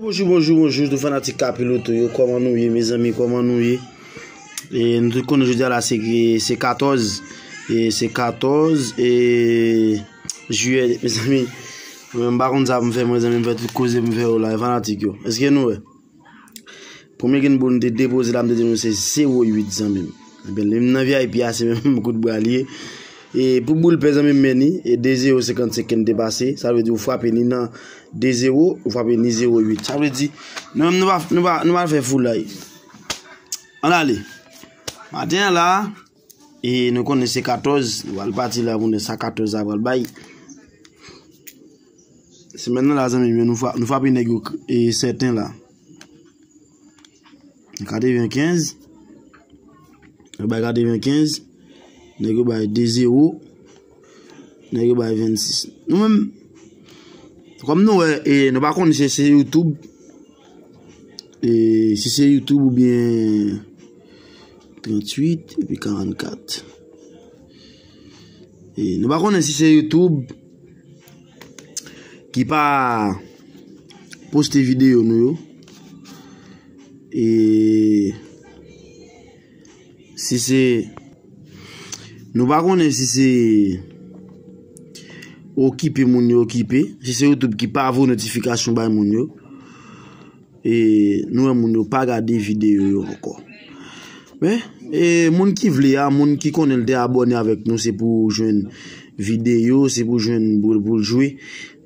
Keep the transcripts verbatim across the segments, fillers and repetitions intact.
Bonjou, bonjou, bonjou, tout fanatik Kapiloto yo. Kòman nou ye, mezanmi? Kòman nou ye? E, nou tout konnen jodi a la, se, se katòz. E, se katòz, e, jiyè, mezanmi. Mwen, m pa konn sa pou m fè, mezanmi, m fè tout koze m fè yo la, e fanatik yo. Èske nou wè? Premye grenn boul m te depoze la, m te di nou se zewo uit, zanmi m. Ebyen, li menm nan V I P a, se menm kout bra li ye. E pou boul pè, zanmi m, men ni, e de zewo senkannsenk ke n te pase, sa vle di ou frape ni nan de zewo, ou frape ni zewo uit. Sa vle di, nou menm nou pa, nou pa, nou pa fè foulay. Ann ale. Maten an la, e nou konnen se katòz, nou pral pati la pou nou sa katòz la pral bay. Semèn nan la, zanmi m, nou fra-, nou frape nèg yo k-, e sèten la. Katrevenkenz. Yo bay katrevenkenz. Nèg yo bay de zewo. Nèg yo bay vennsis. Nou menm, kòm nou wè, e, nou pa konn si se YouTube. E, si se YouTube oubyen tranntuit epi karannkat. E, nou pa konnen si se YouTube ki pa poste videyo nou yo. E si se, nou pa konnen si se okipe moun yo okipe, si se YouTube ki pa voye notifikasyon bay moun yo. E nou wè moun yo pa gade videyo yo ankò. Men, e moun ki vle a, moun ki konnen l te abòne avèk nou, se pou jwenn videyo, se pou jwenn boul pou l jwe.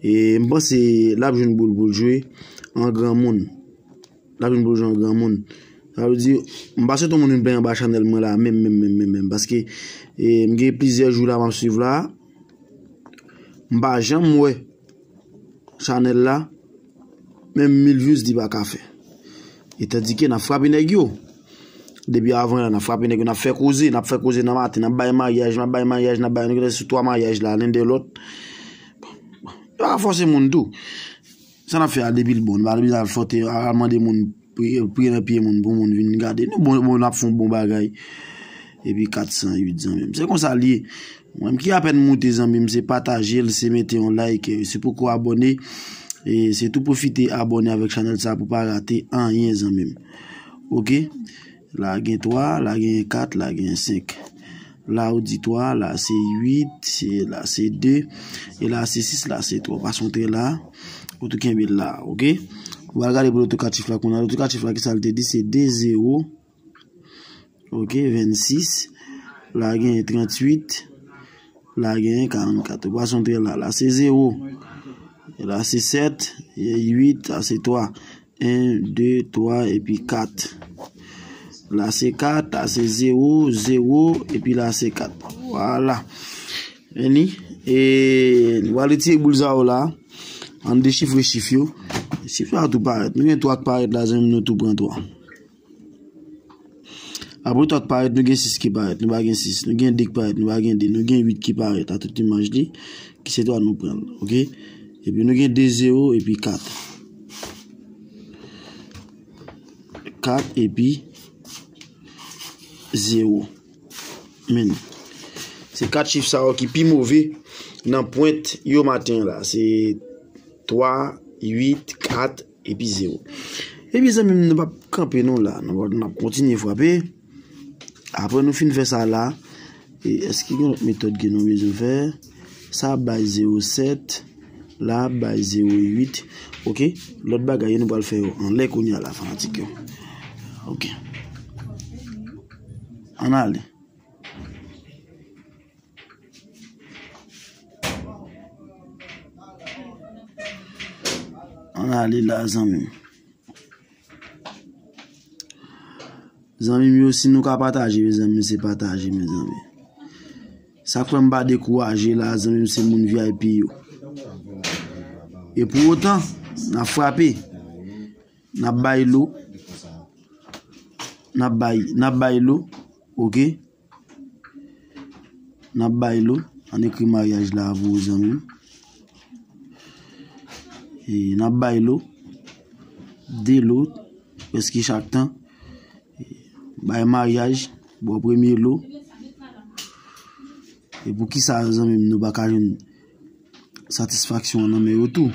E m panse l ap jwenn boul pou l jwe an granmoun. L ap jwenn boul jwe an granmoun. Sa vle di, m pa swete yon moun vin plenyen anba chanèl mwen la, menm, menm, menm, menm, menm. Paske, e, m gen plizyè jou la m ap swiv la. M pa janm wè chanèl la, menm mil views li pa ka fè. E tandike n ap frape nèg yo. Depi avan la, n ap frape nèg yo, n ap fè koze, n ap fè koze nan maten, n ap bay maryaj, n ap bay maryaj, n ap bay, nou gentan sou twa maryaj la, len de lòt. Yo pa fòse moun tou. Sa n ap fè a depi l bon, nou pa bezwen al fòte, al mande moun, priye, priye nan pye moun pou moun vin gade. Nou bon, bon, n ap fè yon bon bagay. Epi kat san uit, zanmi m. Se konsa l ye. Mwen menm ki apèn moute, zanmi m, se pataje l, se mete yon like, se poko abòne. E se tou pwofite abòne avèk chanèl sa pou pa rate anyen, zanmi m. Oke? La gen twa, la gen kat, la gen senk. La ou di twa, la se uit, e la se de, e la se sis, la se twa. Ou pase yon tren la, ou tou kenbe l la, oke? Ou al gade pou lotokatif la kounye a. Lotokatif la, kisa l te di? Se de zewo, oke, vennsis. La gen tranntuit, la gen karannkat. Ou pase yon tren la, la se zewo, e la se sèt, e uit, la se twa. En, de, twa, epi kat. La se kat, la se zewo, zewo, epi la se kat. Vwala. Vini. E, nou pral retire boul sa yo la. Ann dechifre chif yo. Chif sa yo tou parèt. Nou gen twa k parèt la, zanmi m, nou tou pran twa. Apre twa k parèt, nou gen sis ki parèt, nou pa gen sis. Nou gen de k parèt, nou pa gen de. Nou gen uit ki parèt a tout imaj li, ki se twa nou pran l, oke? Epi nou gen de zewo epi kat. Kat epi zewo. Men, se kat chif sa yo ki pi move nan pwent yo maten an la. Se twa, uit, kat, epi zewo. Epi zanmi m, nou p ap kanpe non la, nou, n ap kontinye frape. Apre nou fin fè sa la, e èske gen lòt metòd ke nou bezwen fè? Sa ap bay zewo sèt, la ap bay zewo uit. Oke, lòt bagay yo nou pral fè yo anlè kounye a la, fanatik yo. Oke. Ann ale. Ann ale la, zanmi m. Zanmi m yo, si nou ka pataje, mezanmi, se pataje, mezanmi. Sa k fè m pa dekouraje la, zanmi m, se moun V I P yo. E pou otan, n ap frape. N ap bay lo. N ap bay, n ap bay lo. Oke? N ap bay lo. Ann ekri maryaj la pou ou, zanmi m. E n ap bay lo. De lo. Prèske chak tan. Bay maryaj. Bon, premye lo. E poukisa, zanmi m, nou pa ka jwenn satisfaksyon an nan men yo tou?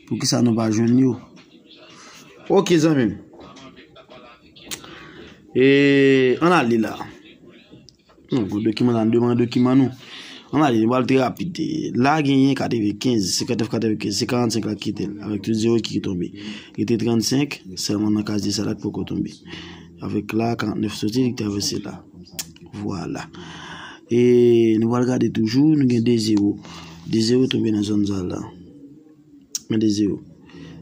Poukisa nou pa jwenn yo? Ok, zanmi m. E, ann ale la. Non, bon, dokiman la, nou demande dokiman nou. Ann ale, nou pral trè rapid. La genyen katrevenkenz, senkantnèf katrevenkenz, se karannsenk la ki kite l, avèk tout zewo ki tonbe. Rete trannsenk, sèlman nan kaz de sa la ki poko tonbe. Avèk la, karannèf soti, li travèse la. Vwala. E nou pral gade toujou, nou gen de zewo. De zewo tonbe nan zòn sa la. Men de zewo.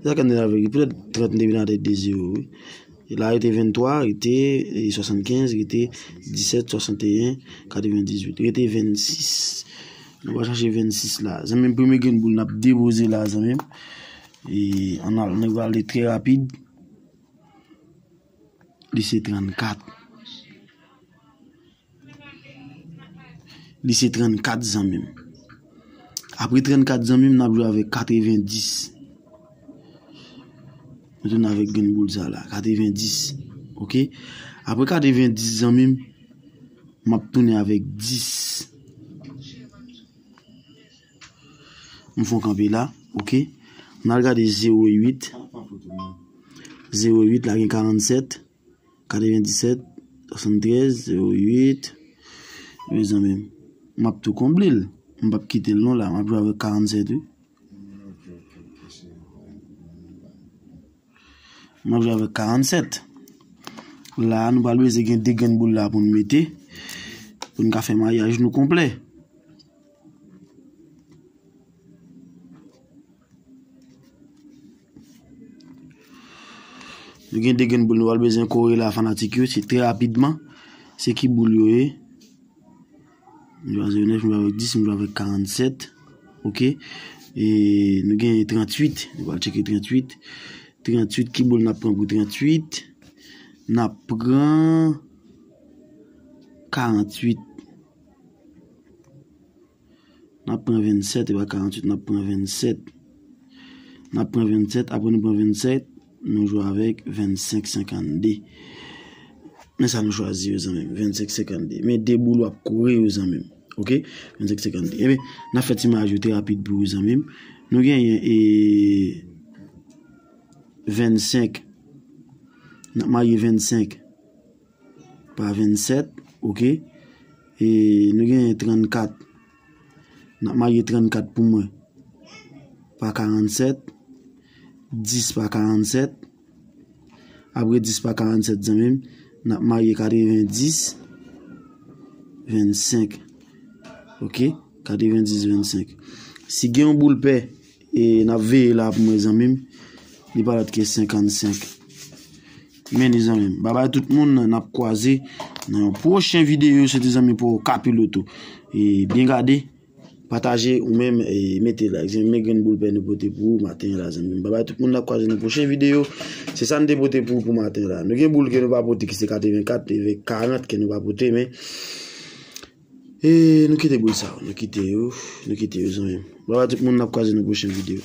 Sa ka ane avèk li. Poutèt trant te vin atè de zewo, wi. E la, rete venntwa, rete, e, swasannkenz, rete disèt, swasanteyen, katrevendizuit. Rete vennsis. Nou va chache vennsis la. Zanmi m, premye grenn boul n ap depoze la, zanmi m. E ann al, nou va ale trè rapid. Li se trannkat. Li se trannkat, zanmi m. Apre trannkat, zanmi m, n ap jwe avèk katrevendis. Nou tounen avèk grenn boul sa la, katrevendis. Ok? Apre katrevendis, zanmi m, m ap tounen avèk dis. M fè yon kanpe la, ok? N al gade zewo uit. Zewo uit la gen karannsèt, katrevendisèt, swasanntrèz, zewo uit. Mezanmi, m ap tou konble l. M p ap kite l non la. M ap jwe avèk karannsèt, wi. M ap jwe avèk karannsèt. La, nou pral bezwen gen de grenn boul la pou n mete, pou n ka fè maryaj nou konplè. Nou gen de grenn boul, nou pral bezwen kore la, fanatik yo, se trè rapidman. Se ki boul yo ye? M jwe a zewo nèf, m jwe avèk dis, m jwe avèk karannsèt. Ok. E nou gen tranntuit. Nou pral tcheke tranntuit. Tranntuit, ki boul n ap pran pou tranntuit? N ap pran karanntuit. N ap pran vennsèt, e pa karanntuit, n ap pran vennsèt. N ap pran vennsèt, apre nou pran vennsèt, nou jwe avèk vennsenk senkannde. Men sa nou chwazi yo, zanmi m, vennsenk senkannde. Men de boul w ap kore yo, zanmi m. Ok? Vennsenk senkannde. Ebyen, n ap fè ti maryaj yo trè rapid pou ou, zanmi m. Nou genyen, e, vennsenk. N ap marye vennsenk pa vennsèt, ok? E nou genyen trannkat. N ap marye trannkat pou mwen pa karannsèt, dis pa karannsèt. Apre dis pa karannsèt, zanmi m, n ap marye katrevendis vennsenk. Ok? Katrevendis vennsenk. Si gen yon boul pè, e n ap veye la pou mwen, zanmi m, li pa lòt ke senkannsenk. Men, zanmi m, babay tout moun, n ap kwaze nan yon pwochen videyo. Se te zanmi pa w Kapiloto. E byen gade, pataje ou menm, e mete like. Zanmi m, men grenn boul pè nou pote pou ou maten la, zanmi m. Babay tout moun, n ap kwaze nan pwochen videyo. Se sa n te pote pou ou pou maten la. Nou gen boul ke nou pa pote ki se katrevenkat, e karant ke nou pa pote, men E nou kite boul sa yo, nou kite yo, nou kite yo, zanmi m. Babay tout moun, n ap kwaze nan pwochen videyo.